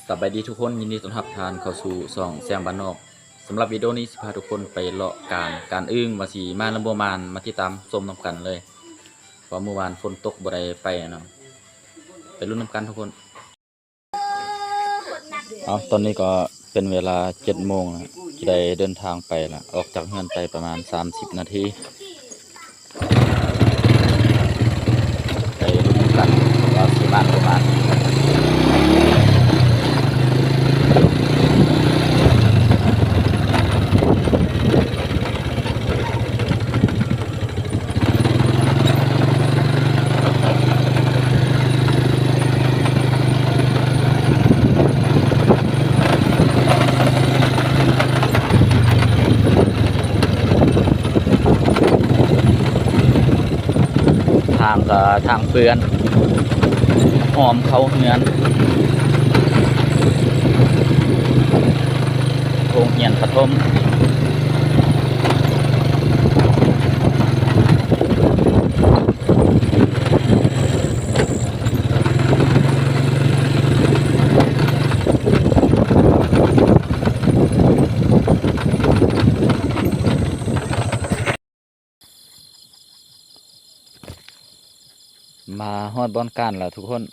ສະບາຍດີທຸກຄົນ, ຍິນດີຕ້ອນຮັບທ່ານເຂົ້າສູ່ຊ່ອງແຊງບ້ານນອກ. ສຳລັບວິດີໂອນີ້ຊິພາທຸກຄົນໄປເລາະກາງ ກາງອຶ່ງ ວ່າຊິມານຫຼືບໍ່ມານ, ມາຕິດຕາມຊົມນຳກັນເລີຍ ເພາະມື້ວານຝົນຕົກບໍ່ໄດ້ໄປເນາະ. ໄປລຸ້ນນຳກັນທຸກຄົນ. ເອົາ ຕອນນີ້ກໍເປັນເວລາເຈັດໂມງແລ້ວ ຈະໄດ້ເດີນທາງໄປລະ ອອກຈາກເຮືອນໄປປະມານສາມສິບນາທີ. ໄປລຸ້ນນຳກັນວ່າຊິມານບໍ່ມານ. ທາງກໍທາງເປື້ອນ ອ້ອມເຂົ້າເຮືອນ ໂຮງຮຽນປະຖົມ. ມາຮອດບ່ອນກາງແລ້ວທຸກຄົນ,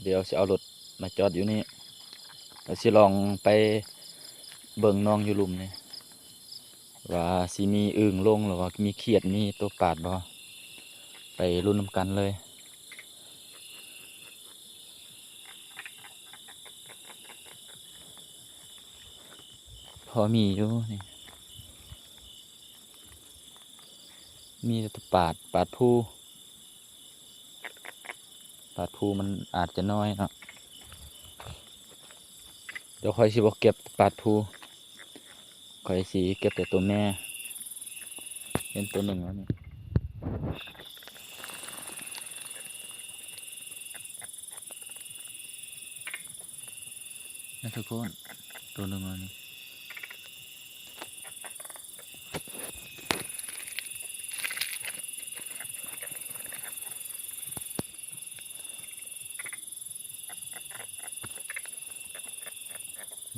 ດຽວຊິເອົາລົດມາຈອດຢູ່ນີ້ ແລ້ວຊິລອງໄປເບິ່ງໜອງຢູ່ລຸ່ມນີ້ ວ່າຊິມີອຶ່ງລົງ ຫຼືວ່າມີຂຽດ ມີໂຕປາດບໍ່. ໄປລຸ້ນນຳກັນເລີຍ. ພໍມີຢູ່ນີ້ ມີແຕ່ປາດ ປາດພູ ປາດພູມັນອາດຈະນ້ອຍເນາະ. ດຽວຂ້ອຍຊິບໍ່ເກັບປາດພູ ຂ້ອຍຊິເກັບແຕ່ໂຕແມ່. ເຫັນໂຕໜຶ່ງແລ້ວນີ້ ນະທຸກຄົນ ໂຕໜຶ່ງແລ້ວນີ້.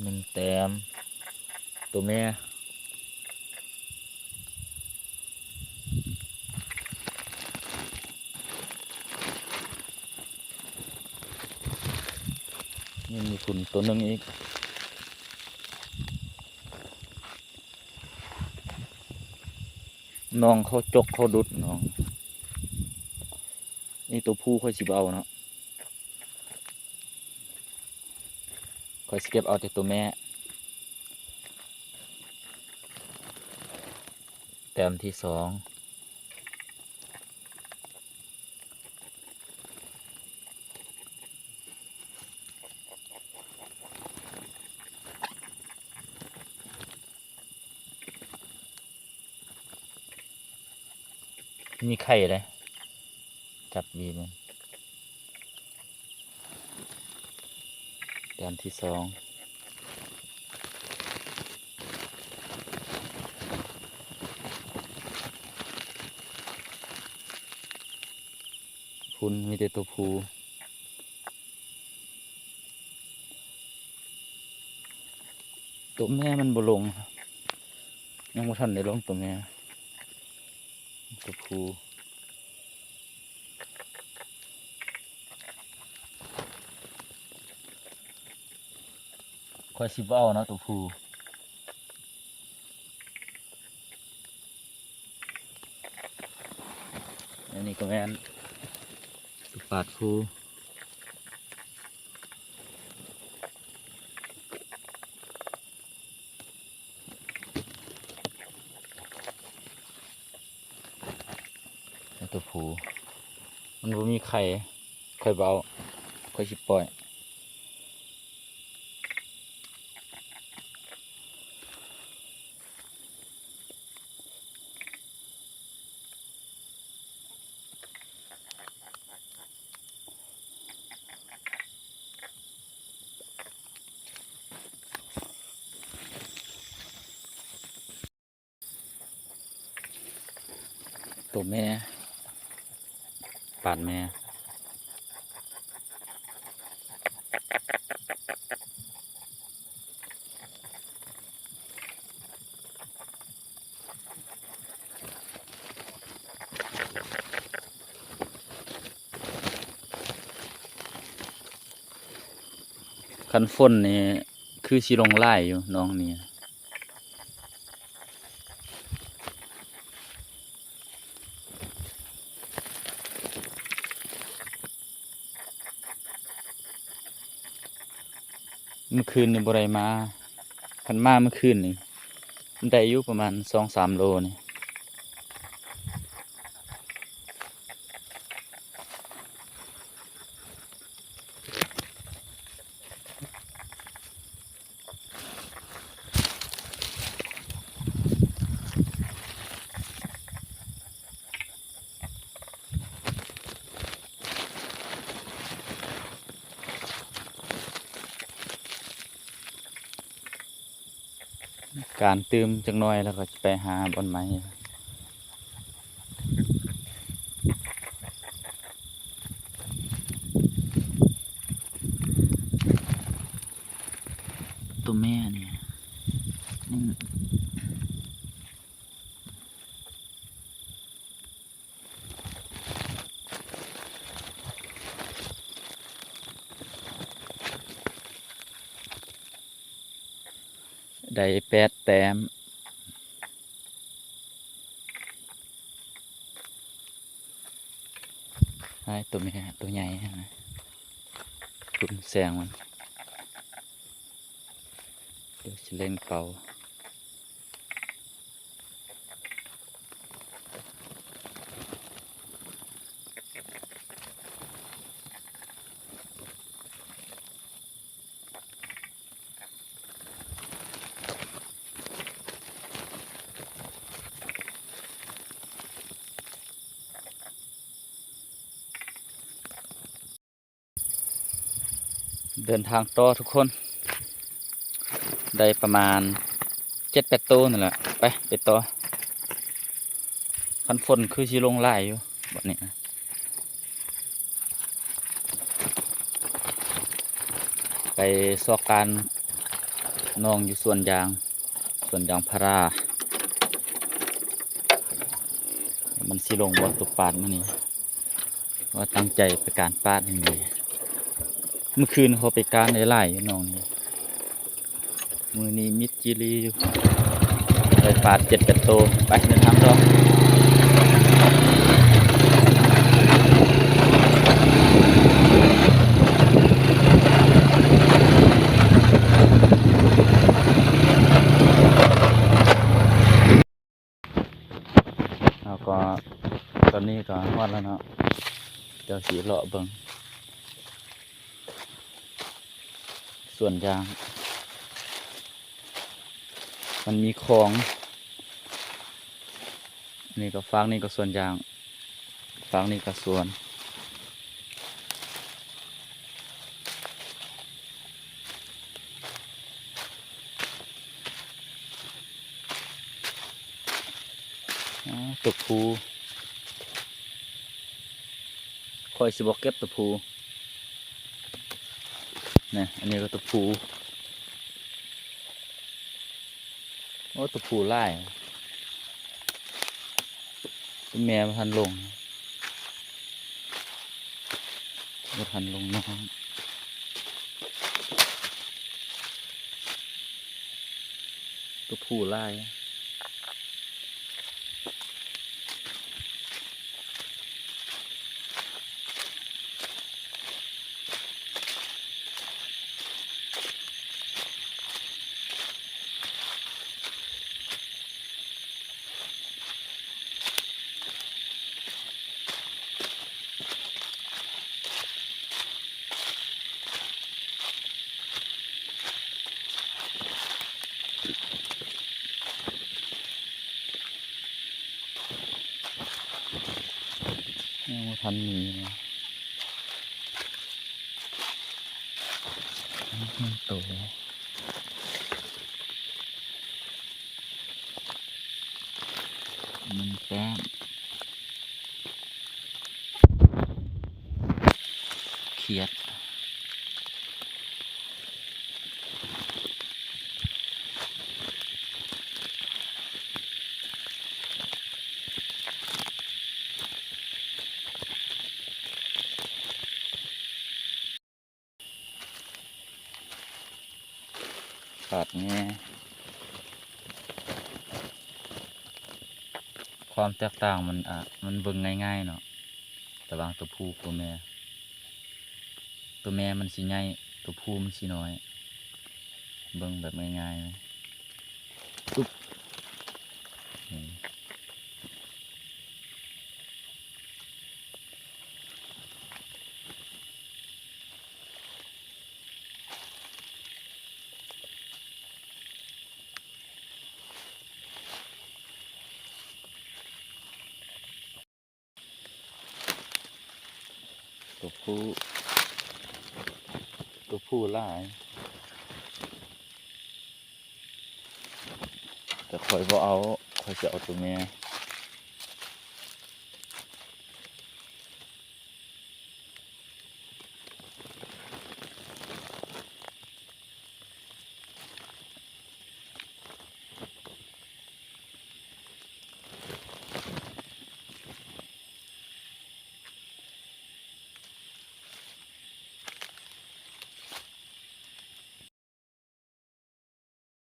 ໜຶ່ງແຕ້ມ ໂຕແມ່. ຍັງມີພຸ້ນໂຕໜຶ່ງອີກ. ໜອງເຂົາຈົກເຂົາດຸດນ້ອງ. ນີ້ໂຕຜູ້ຂ້ອຍຊິບໍ່ເອົາເນາະ, ຂ້ອຍຊິເກັບເອົາແຕ່ໂຕແມ່. ແຕ້ມທີສອງ. ມີໄຂ່ເດ້ ຈັບບີບມັນ. ແຕ້ມທີສອງ. ພຸ້ນມີແຕ່ໂຕຜູ້. ໂຕແມ່ມັນບໍ່ລົງ, ຍັງບໍ່ທັນໄດ້ລົງໂຕແມ່. ໂຕຜູ້ ຂ້ອຍຊິບໍ່ເອົາເນາະ ໂຕຜູ້. ອັນນີ້ກໍແມ່ນໂຕປາດຜູ້. ໂຕຜູ້ ມັນບໍ່ມີໄຂ່, ຂ້ອຍບໍ່ເອົາ, ຂ້ອຍຊິປ່ອຍ. ໂຕແມ່ ປາດແມ່. ຄັນຝົນນີ້ຄືຊິລົງຫຼາຍຢູ່ໜອງນີ້. ມື້ຄືນນີ້ບໍ່ໄດ້ມາ, ຄັນມາມື້ຄືນນີ້ໄດ້ຢູ່ປະມານສອງສາມໂລນີ້. ການຕື່ມຈັກໜ່ອຍ ແລ້ວກໍຈະໄປຫາບ່ອນໃໝ່. ຕົວແມ່ນີ້ ອືມ. ໄດ້ແປດແຕ້ມ. ໄດ້ຕົວແມ່ ຕົວໃຫຍ່ຫັ້ນນະ ທຸ່ມແສງມັນ. ດຽວຊິເລັ່ງເປົ່າ. ເດີນທາງຕໍ່ທຸກຄົນ ໄດ້ປະມານເຈັດແປດໂຕນີ້ແຫຼະ. ໄປ ໄປຕໍ່. ຄັນຝົນຄືຊິລົງຫຼາຍຢູ່ບັດນີ້ນະ. ໄປຊອກການໜອງຢູ່ສວນຢາງ ສວນຢາງພາລາ. ມັນຊິລົງບໍ່ ຕົວປາດມື້ນີ້ ວ່າຕັ້ງໃຈໄປການປາດນີ້. ມື້ຄືນເຂົາໄປການໄດ້ຫຼາຍຢູ່ໜອງນີ້. ມື້ນີ້ມິດຈີລີຢູ່ ໄດ້ປາດເຈັດແປດໂຕ. ໄປ ເດີນທາງຕໍ່. ເຮົາກໍ ຕອນນີ້ກໍຮອດແລ້ວເນາະ. ດຽວຊິເລາະເບິ່ງສວນຢາງ ມັນມີຂອງ. ນີ້ກໍ ຟາກນີ້ກໍສວນຢາງ ຟາກນີ້ກໍສວນ. ອໍ ຕົວຜູ້ ຂ້ອຍຊິບໍ່ເກັບຕົວຜູ້. ນີ້ ອັນນີ້ກໍຕົວຜູ້. ໂອ້ ຕົວຜູ້ຫຼາຍ. ຕົວແມ່ບໍ່ທັນລົງ ບໍ່ທັນລົງນ້ຳ. ຕົວຜູ້ຫຼາຍ. ຍັງບໍ່ທັນມີນະ ໜຶ່ງໂຕ. ມັນແຕ້ມ ຂຽດ. ເ ປາດແງ່. ຄວາມແຕກຕ່າງມັນ ອາ ມັນເບິ່ງງ່າຍໆເນາະ ລະຫວ່າງຕົວຜູ້ຕົວແມ່. ຕົວແມ່ມັນຊິໃຫຍ່ ຕົວຜູ້ມັນຊິນ້ອຍ. ເບິ່ງແບບງ່າຍໆ ອຶບ ນີ້. ຕົວຜູ້ ຕົວຜູ້ຫຼາຍ ແຕ່ຂ້ອຍບໍ່ເອົາ ຂ້ອຍຊິເອົາຕົວແມ່.